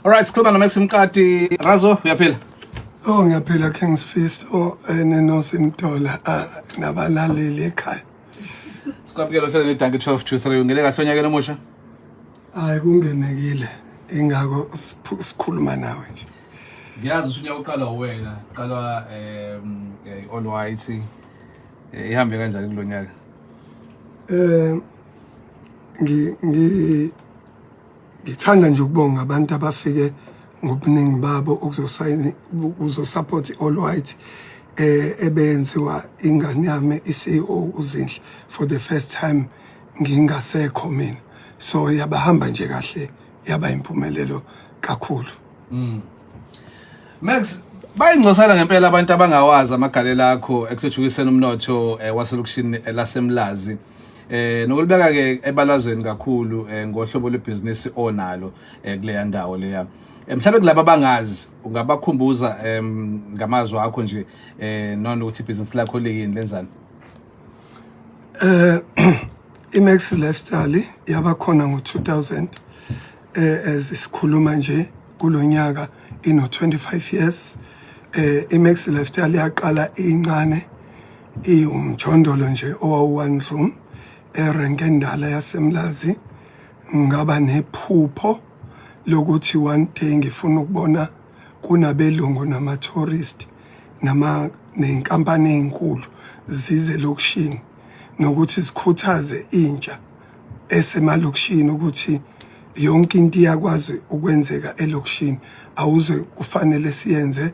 Alright, sikhuluma noMax Mqadi. Razo, uyaphila? Oh, ngiyaphila, King Sifiso nenoSimtola nabalaleli ekhaya. Sikwamukela ohlelo neDanki 12 to 3. Ungene kahle onyakeni omusha? Hayi, kungenekile, ingakho sikhuluma nawe nje. Ngiyazi ukuthi unyaka uqalwa uwena, uqalwa all white. Ihambe kanjani kulonyaka? Eh ngi ngi ngithanda nje ukubonga abantu abafike ngobuningi babo ukuzosayina, ukuzosupport i-All White ebenziwa ingane yami, i-CEO uZinhle, for the first time ngingasekho mina. So yabahamba nje kahle, yaba impumelelo kakhulu. Max, bayingcosana ngempela abantu abangawazi amagalelo akho ekuthuthukiseni umnotho waselokishini laseMlazi. Nokulibeka ke ebalazweni kakhulu ngohlobo lwebhizinisi onalo kuleya ndawo leya. Mhlawumbe kulabo abangazi ungabakhumbuza ngamazwi akho nje noma ukuthi ibhizinisi lakho liyini, lenzani? iMax Lifestyle yaba khona ngo-2000. As sikhuluma nje, kulonyaka ino 25 years. iMax Lifestyle yaqala incane, iwumjondolo nje owawu one room erenke endala yaseMlazi. Ngaba nephupho lokuthi one day ngifuna ukubona kunabelungu nama tourist nama nezinkampani ezinkulu zize lokishini, nokuthi sikhuthaze intsha esemalokishini ukuthi yonke into iyakwazi ukwenzeka elokishini, awuze kufanele siyenze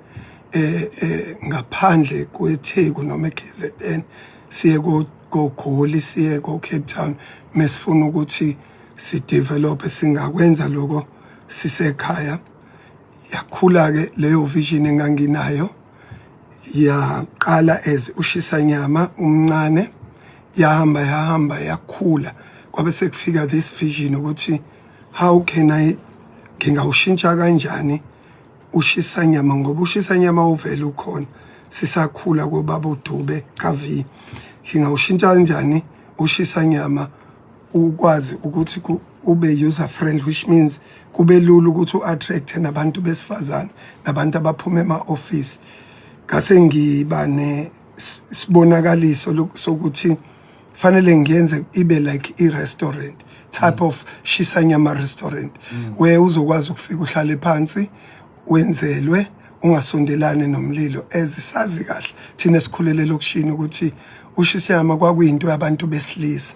ngaphandle kweTheku noma eKZN, siye koGoli, siye ko Cape Town mesifuna ukuthi sidevelop. Singakwenza lokho sisekhaya. Yakhula ke leyo vision enganginayo, yaqala as ushisanyama umncane, yahamba, yahamba, yakhula, kwabe sekufika this vision ukuthi how can I, ngingawushintsha kanjani ushisanyama, ngoba ushisanyama uvele ukhona sisakhula kobaba uDube kaV. Ngingawushintsha kanjani ushisanyama ukwazi ukuthi ube user friendly, which means kube lula ukuthi uattract nabantu besifazane nabantu abaphuma ema office. Ngase ngiba ne sibonakaliso sokuthi fanele ngiyenze ibe like i-restaurant type of shisanyama restaurant where uzokwazi ukufika uhlale phansi, wenzelwe, ungasondelani nomlilo, ezisazi kahle thina esikhulele lokishini ukuthi ushisanyama kwakuyinto yabantu besilisa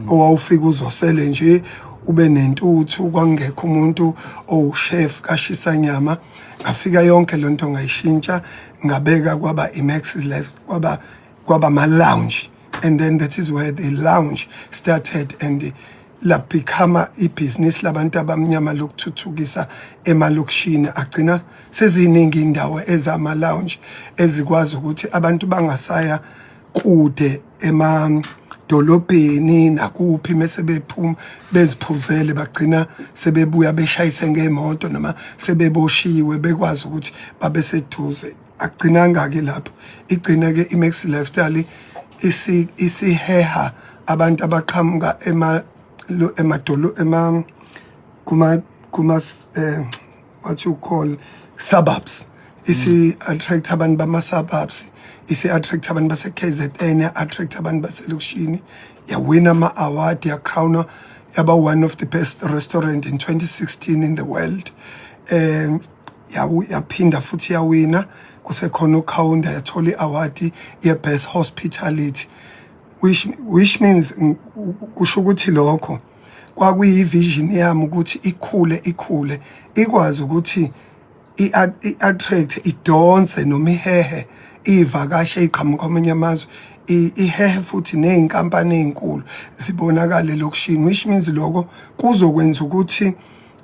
owawufika uzosele nje ube nentuthu, kwangekho umuntu owuchef kashisanyama. Ngafika yonke lonto ngayishintsha, ngabeka kwaba iMax's Life, kwaba ama lounge, and then that is where the lounge started and la become ibhizinisi labantu abamnyama lokuthuthukisa emalokishini. Agcina seziningi indawo ezama lounge ezikwazi ukuthi abantu bangasaya kude emadolobheni nakuphi mase bephuma beziphuzele, bagcina sebebuya beshayise ngemoto noma sebeboshiwe, bekwazi ukuthi babe seduze. Agcinanga ke lapho, igcine ke iMax Lifestyle isiheha abantu abaqhamuka ema emadolo ema kuma what you call suburbs, isi attract abantu bama suburbs, isi attract abantu base KZN, ya attract abantu baselokishini, yawina ama award, ya crown, yaba one of the best restaurant in 2016 in the world. Yaphinda futhi yawina kusekhona uKaunda, yathola i-award ye-best hospitality, which means kusho ukuthi lokho kwakuyi-vision yami ukuthi ikhule, ikhule, ikwazi ukuthi i-attract, idonse noma ihehe ivakashe iqhamuka kwamanye amazwe, ihehe futhi ney'nkampani ey'nkulu zibonakale elokishini, which means lokho kuzokwenza ukuthi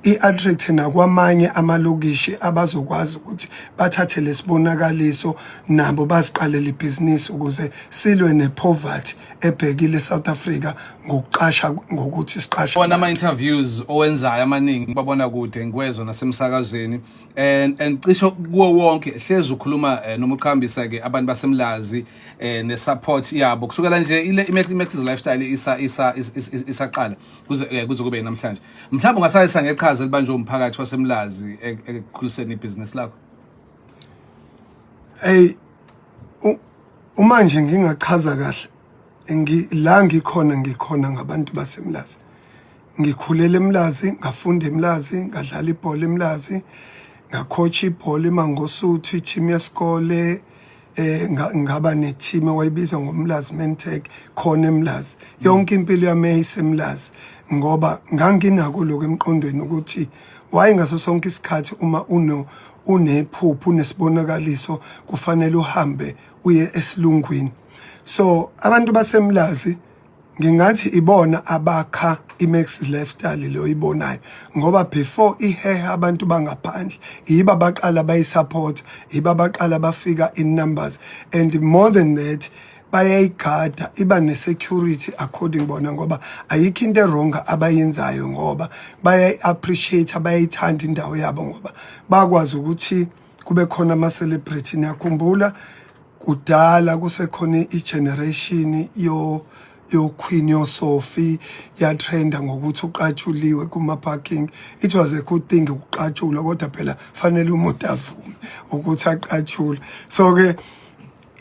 i-attract nakwamanye amalokishi abazokwazi ukuthi bathathe lesibonakaliso nabo baziqalele ibhizinisi, ukuze silwe nepoverty ebhekile eSouth Africa ngokuqasha, ngokuthi siqashe. Bona ama-interviews owenzayo amaningi babona kude, ngiwezwa nasemsakazweni, and cisho kuwo wonke hlezi ukhuluma noma uqhambisa ke abantu baseMlazi ne-support yabo kusukela nje ile iMax's Lifestyle isa isa isaqala kuze kube namhlanje. Mhlawumbe ungasayisa ngeqhaza. Iqhaza elibanjwe umphakathi waseMlazi ekukhuliseni ibhizinisi lakho. Hey, uma nje ngingachaza kahle, la ngikhona, ngikhona ngabantu baseMlazi. Ngikhulele eMlazi, ngafunda eMlazi, ngadlala ibhola eMlazi, ngacoach ibhola eMangosuthu, i-team yesikole, ngaba ne-team ewayibiza ngoMlazi Mentech khona eMlazi. Yonke impilo yami yayisemlazi ngoba nganginako lokho emqondweni ukuthi why ngaso sonke isikhathi uma uno unephupho, unesibonakaliso, kufanele uhambe uye esilungwini. So abantu baseMlazi ngingathi ibona abakha iMax Lifestyle leyo ibonayo, ngoba before iheha abantu bangaphandle, yiba baqala bayisupport, yiba baqala bafika in numbers. And more than that, bayayigada, iba ne-security according bona, ngoba ayikho into e-wrong abayenzayo, ngoba bayayi-appreciate, bayayithanda indawo yabo, ngoba bakwazi ukuthi kube khona ama-celebrity. Niyakhumbula kudala kusekhona i-generation yo Queen, yo Sophie, yatrenda ngokuthi uqatshuliwe kuma parking. It was a good thing ukuqatshulwa, kodwa phela fanele umuntu avume ukuthi aqatshulwe. So ke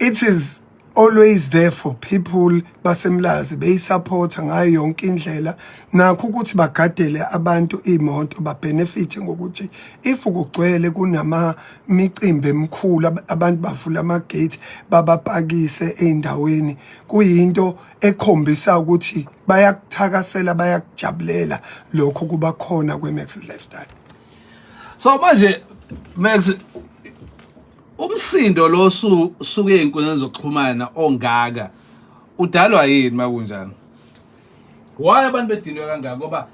it is always there for people baseMlazi, beyisupporta ngayo yonke indlela. Nakho ukuthi bagadele abantu imoto, babenefit ngokuthi if kugcwele, kunama micimbi emikhulu, abantu bavula ama gate, babapakise eindaweni. Kuyinto ekhombisa ukuthi bayakuthakasela, bayakujabulela lokho kuba khona kweMax Lifestyle. So manje Max, umsindo lo suke ey'nkundleni zokuxhumana ongaka udalwa yini makunjani? Why abantu bedinwe kangaka? Ngoba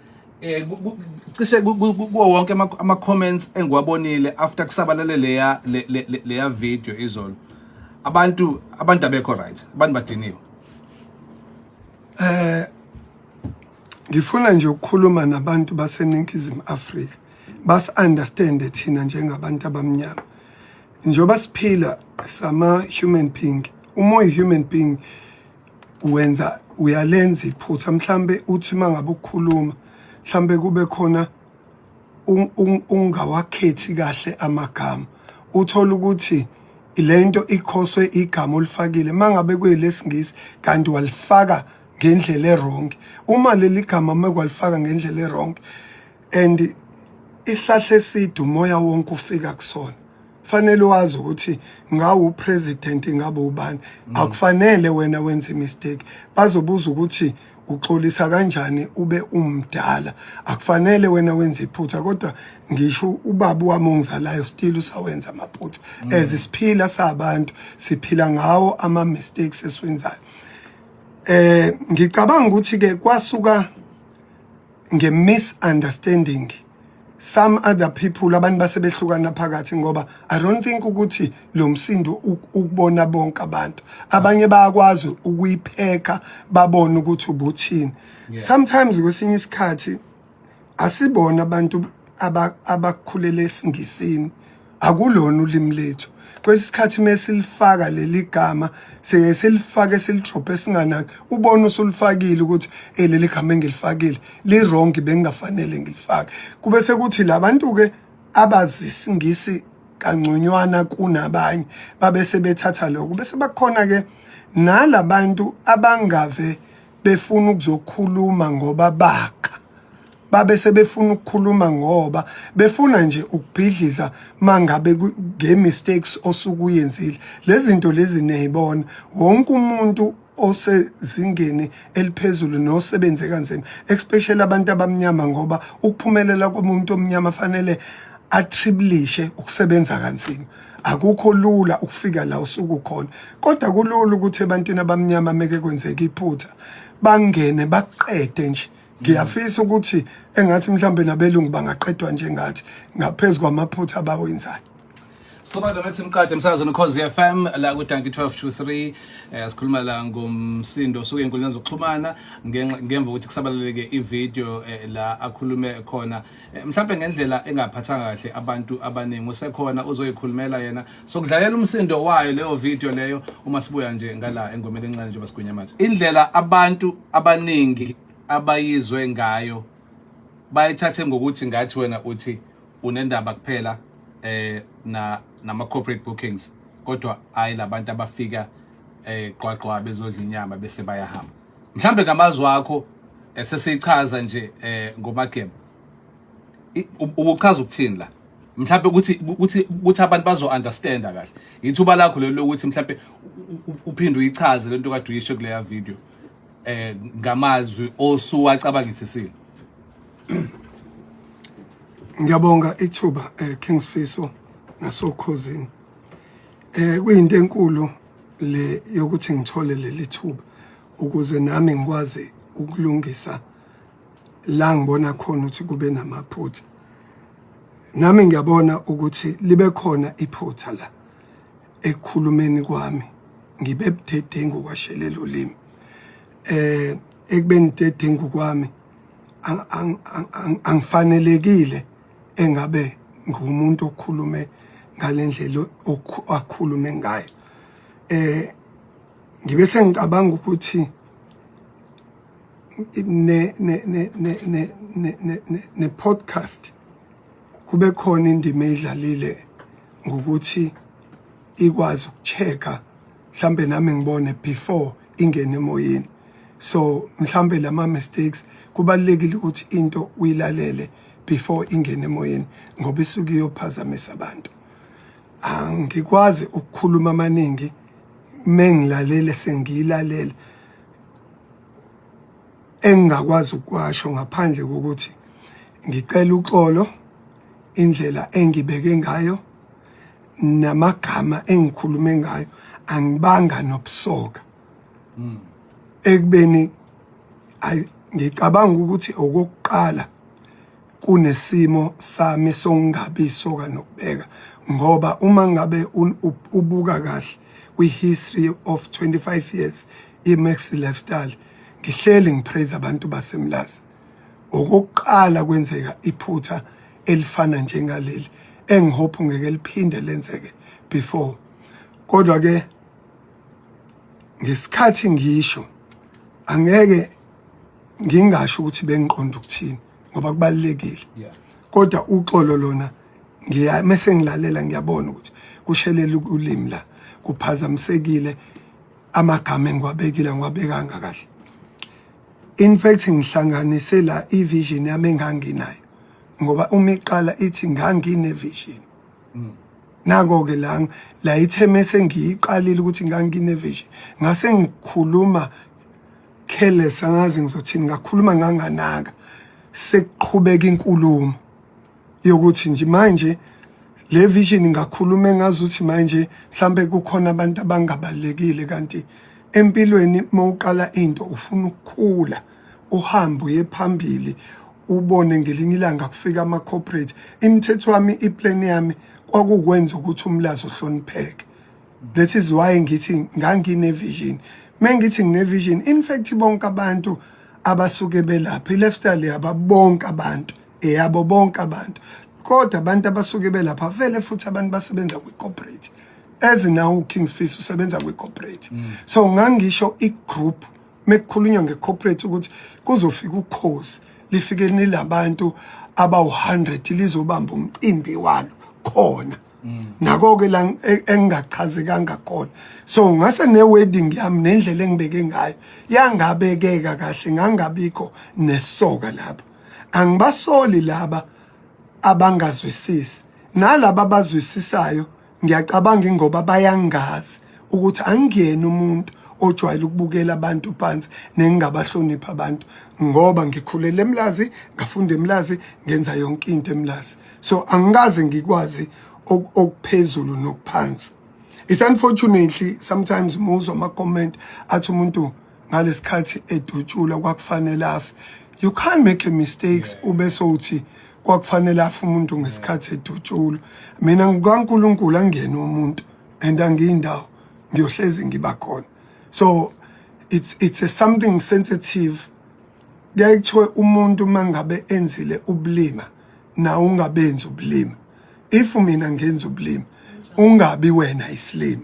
cishe kuwo wonke ama comments engiwabonile after kusabalale leya video izolo, abantu abekho right, abantu badiniwe. Ngifuna nje ukukhuluma nabantu baseNingizimu Afrika, bas understand thina njengabantu abamnyama njengoba siphila sama human being. Uma uyi human being, wenza, uyalenza iphutha. Mhlambe uthi mangabe ukukhuluma, mhlambe kube khona ungawakhethi kahle amagama, uthola ukuthi lento ikhoswe igama olifakile mangabe kuyilesingisi kanti walifaka ngendlela e-wrong. Uma leli gama mekwalifaka ngendlela e-wrong, and isihlahla eside umoya wonke ufika kusona, fanele wazi ukuthi ngawu upresident, ngabe ubani, akufanele wena wenze mistake. Bazobuza ukuthi uxolisa kanjani ube umdala. Akufanele wena wenze iphutha, kodwa ngisho ubaba wami ongizalayo still usawenza amaphutha. As siphila sabantu, siphila ngawo ama mistakes esiwenzayo. Ngicabanga ukuthi ke kwasuka nge misunderstanding, some other people, abantu basebehlukana phakathi, ngoba I don't think ukuthi lo msindo ukubona bonke abantu. Abanye bayakwazi ukuyipheka, babone ukuthi ubuthini. Sometimes, kwesinye isikhathi, asibona abantu abakhulele esingisini, akulona ulimi lethu. Kwesikhathi mesilifaka leli gama, siye silifake, silidrophe singanaki. Ubona usulifakile ukuthi eh, leli gama engilifakile li wrong, bengingafanele ngilifake. Kube sekuthi labantu ke abazi isingisi kangconywana kunabanye babe sebethatha lokho, bese bakhona ke nalabantu abangave befuna ukuzokhuluma ngoba bakha, babe sebefuna ukukhuluma ngoba befuna nje ukubhidliza mangabe nge-mistakes osuke uyenzile. Lezi zinto lezi niyayibona, wonke umuntu osezingeni eliphezulu nosebenze kanzima, especially abantu abamnyama, ngoba ukuphumelela komuntu omnyama fanele attribulishe ukusebenza kanzima. Akukho lula ukufika la usuku khona, kodwa kulula ukuthi ebantwini abamnyama meke kwenzeka iphutha, bangene baqede nje. Ngiyafisa ukuthi engathi mhlambe nabelungu bangaqedwa njengathi ngaphezulu kwamaphutha abawenzayo. Sikhuluma noMax Mqadi emsakazweni Ukhozi FM la ku Dankie 1223. Sikhuluma la ngomsindo osuke enkundleni zokuxhumana ngemva kokuthi kusabalaleke ivideo la akhulume khona mhlawumbe ngendlela engaphathanga kahle abantu abaningi. Usekhona uzoyikhulumela yena, sokudlalela umsindo wayo leyo video leyo uma sibuya nje ngala engomeni encane njengoba sigwinya manje. Indlela abantu abaningi abayizwe ngayo. Bayithathe ngokuthi ngathi wena uthi unendaba kuphela na nama corporate bookings, kodwa hayi labantu abafika qwaqwa bezodla inyama bese bayahamba. Mhlambe ngamazwi akho sesichaza nje ngoMageba, ubuchaza ukuthini la? Mhlawumbe ukuthi abantu bazo understanda kahle, ithuba lakho lelo lokuthi mhlawumbe uphinde uyichaze lento kade uyisho kuleya video ngamazwi osuwacabangisisile. Ngiyabonga ithuba, King Sifiso nasoKhozini. Kuyinto enkulu le yokuthi ngithole leli thuba ukuze nami ngikwazi ukulungisa la ngibona khona ukuthi kube namaphutha. Nami ngiyabona ukuthi libe khona iphutha la ekukhulumeni kwami, ngibe budedengu kwashelela ulimi. Ekubeni dedengu kwami angifanelekile engabe ngumuntu okhulume ngalendlela akhulume ngayo. Ngibe sengicabanga ukuthi ne ne ne ne ne ne ne ne podcast kube khona indima edlalile ngokuthi ikwazi ukuchecka, mhlambe nami ngibone before ingene emoyeni. So mhlambe lama mistakes, kubalekile ukuthi into uyilalele before ingene emoyeni ngoba isuke iyophazamisa abantu. Angikwazi ukukhuluma amaningi mengilalele, sengiyilalela engingakwazi ukwasho ngaphandle kokuthi ngicela uxolo indlela engibeke ngayo namagama engikhulume ngayo angibanga nobusoka. Ekubeni ngicabanga ukuthi okokuqala kunesimo sami sokungabi isoka nokubeka, ngoba uma ngabe ubuka kahle kwi-history of 25 years i-Maxi Lifestyle, ngihleli ngipraise abantu baseMlazi. Okokuqala kwenzeka iphutha elifana njengaleli engihope ngeke liphinde lenzeke before. Kodwa ke ngesikhathi ngisho, angeke ngingasho ukuthi bengiqonda ukuthini ngoba kubalekile. Kodwa uxolo lona ngiya mase ngilalela ngiyabona ukuthi kushelela ulimi la, kuphazamisekile, amagama engiwabekile ngiwabekanga kahle. In fact ngihlanganise la ivision yami enganginayo, ngoba uma iqala ithi ngangine vision. Nako ke la ithe mase ngiyiqalile ukuthi ngangine vision, ngase ngikhuluma careless, angazi ngizothini, ngakhuluma nganganaka, sekuqhubeka inkulumo yokuthi nje manje le vision ngakhuluma engazuthi manje mhlambe kukhona abantu abangabalekile, kanti empilweni mawuqala into ufuna ukukhula, uhambe uye phambili, ubone ngelinye ilanga kufika ama corporate. Imithetho yami, iplan yami kwakukwenza ukuthi uMlazi uhlonipheke. That is why ngithi ngangine vision. Mengithi ngine vision, in fact bonke abantu abasuke belapha, i-lifestyle yabo bonke abantu, eyabo bonke abantu, kodwa abantu abasuke belapha vele futhi abantu basebenza kwi-corporate, as now King Sifiso usebenza kwi-corporate. So ngangisho i-group mekukhulunywa nge-corporate ukuthi kuzofika ukhozi, lifike nilabantu abawu-100, lizobamba umcimbi walo khona. Nako-ke la engingachazekanga khona. So ngase ne-wedding yami nendlela engibeke ngayo yangabekeka kahle, ngangabikho nesoka lapho. Angibasoli laba abangazwisisi, nalaba abazwisisayo ngiyacabanga ingoba bayangazi ukuthi angiyena umuntu ojwayele ukubukela abantu phansi nengingabahloniphi abantu, ngoba ngikhulele eMlazi, ngafunda eMlazi, ngenza yonke into eMlazi. So angikaze ngikwazi okuphezulu nokuphansi. It's unfortunately sometimes muzwa ama-comment athi umuntu ngalesikhathi edutshula kwakufanele afe. You can't make a mistakes ube sowuthi kwakufanele afe umuntu ngesikhathi edutshulwa. Mina ngokaNkulunkulu angiyena umuntu and angiyindawo, ngiyohlezi ngiba khona. So it's a something sensitive. Kuyaye kuthiwe umuntu mangabe enzile ubulima na ungabenzi ubulima. If mina ngenza ubulima, ungabi wena isilima.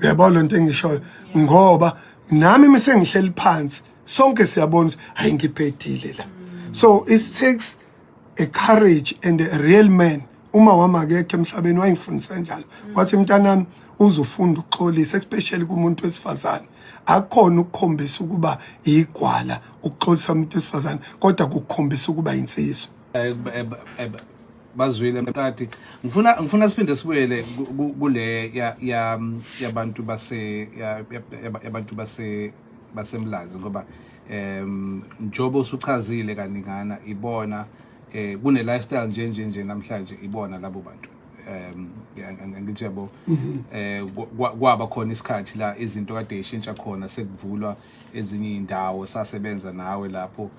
Uyabona lento engishoyo? Ngoba nami mase ngihleli phansi, sonke siyabona ukuthi hayi, ngibhedile la. So it takes a courage and a real man. Uma wami akekho emhlabeni, wayengifundisa njalo, wathi, "Mntanami, uzofunda ukuxolisa, especially kumuntu wesifazane. Akukhona ukukhombisa ukuba igwala ukuxolisa umuntu wesifazane, kodwa kukukhombisa ukuba insizwa." Bazwile mqadi. Ngifuna siphinde sibuyele kule ya ya yabantu base yabantu baseMlazi, ngoba njobo usuchazile kaningana, ibona kune lifestyle nje namhlanje, ibona labo bantu, ngithi yabo, kwaba khona isikhathi la izinto kade ishintsha khona, sekuvulwa ezinye indawo, sasebenza nawe lapho,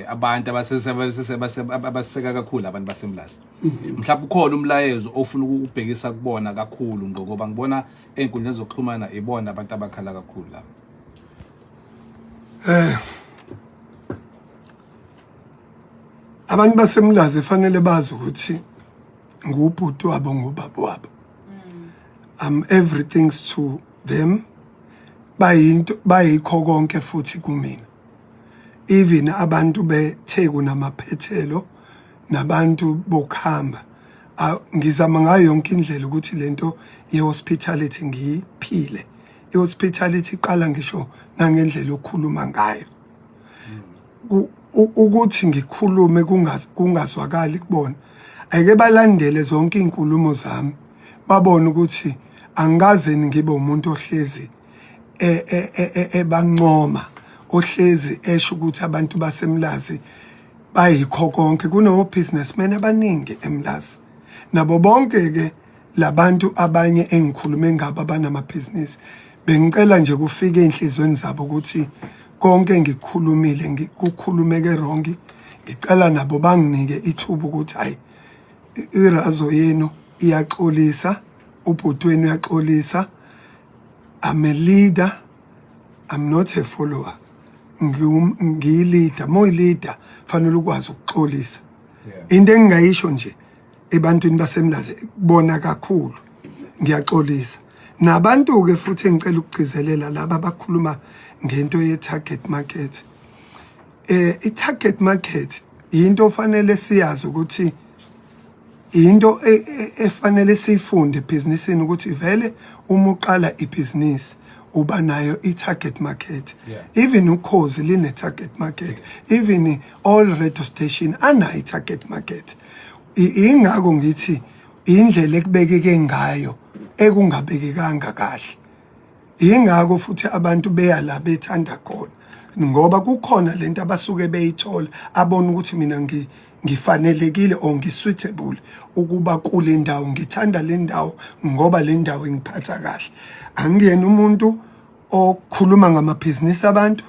abantu abaseka kakhulu abantu baseMlazi. Mhlawumbe ukhona umlayezo ofuna ukubhekisa kubona kakhulu, ngoba ngibona ey'nkundleni zokuxhumana ibona abantu abakhala kakhulu lapho. Abantu baseMlazi fanele bazi ukuthi ngubhuti wabo, ngubaba wabo. I'm everything to them. Bayinto, bayikho konke futhi kumina. Even abantu beTheku namaphethelo nabantu bokuhamba, ngizama ngayo yonke indlela ukuthi lento ye-hospitality ngiyiphile. I-hospitality iqala ngisho nangendlela okhuluma ngayo. Ukuthi ngikhulume kungazwakali kubona, ake balandele zonke iy'nkulumo zami, babone ukuthi angikaze ngibe umuntu ohlezi ebancoma, ohlezi esho ukuthi abantu baseMlazi bayikho konke. Kuno businessmen abaningi eMlazi, nabo bonke ke labantu abanye engikhulume ngabo abanamabhizinisi. Bengicela nje kufike enhlizweni zabo ukuthi konke engikukhulumile ngikukhulumeke wrong. Ngicela nabo banginike ithuba ukuthi hayi, irazo yenu iyaxolisa, ubhuti wenu uyaxolisa. I'm a leader, I'm not a follower. Ngiyi-leader. Uma uyi-leader fanele ukwazi ukuxolisa. Into engingayisho nje ebantwini baseMlazi bona kakhulu, ngiyaxolisa. Nabantu-ke futhi engicela ukugcizelela, laba abakhuluma ngento ye-target market, i-target market into ofanele siyazi ukuthi into efanele siyifunde ebhizinisini, ukuthi vele uma uqala ibhizinisi uba nayo i-target market. Even Ukhozi line target market, even all radio station anayo i-target market. Ingakho ngithi indlela ekubekeke ngayo ekungabekekanga kahle, ingakho futhi abantu beya la bethanda khona, ngoba kukhona lento abasuke beyithola, abona ukuthi mina ngifanelekile or ngi-suitable ukuba kule ndawo, ngithanda le ndawo ngoba le ndawo ingiphatha kahle. Angiyena umuntu okhuluma ngamabhizinisi abantu.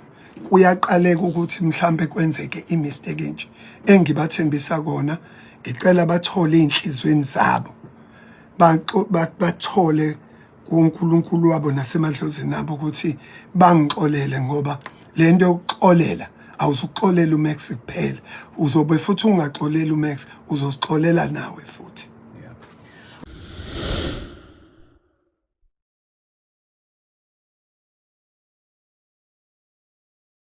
Kuyaqaleka ukuthi mhlambe kwenzeke i-mistake nje. Engibathembisa kona, ngicela bathole ey'nhliziyweni zabo, bathole kuNkulunkulu wabo nasemadlozini abo ukuthi bangixolele, ngoba lento yokuxolela, awuzukuxolela uMax kuphela, uzobe futhi ungaxolela uMax, uzosixolela nawe futhi.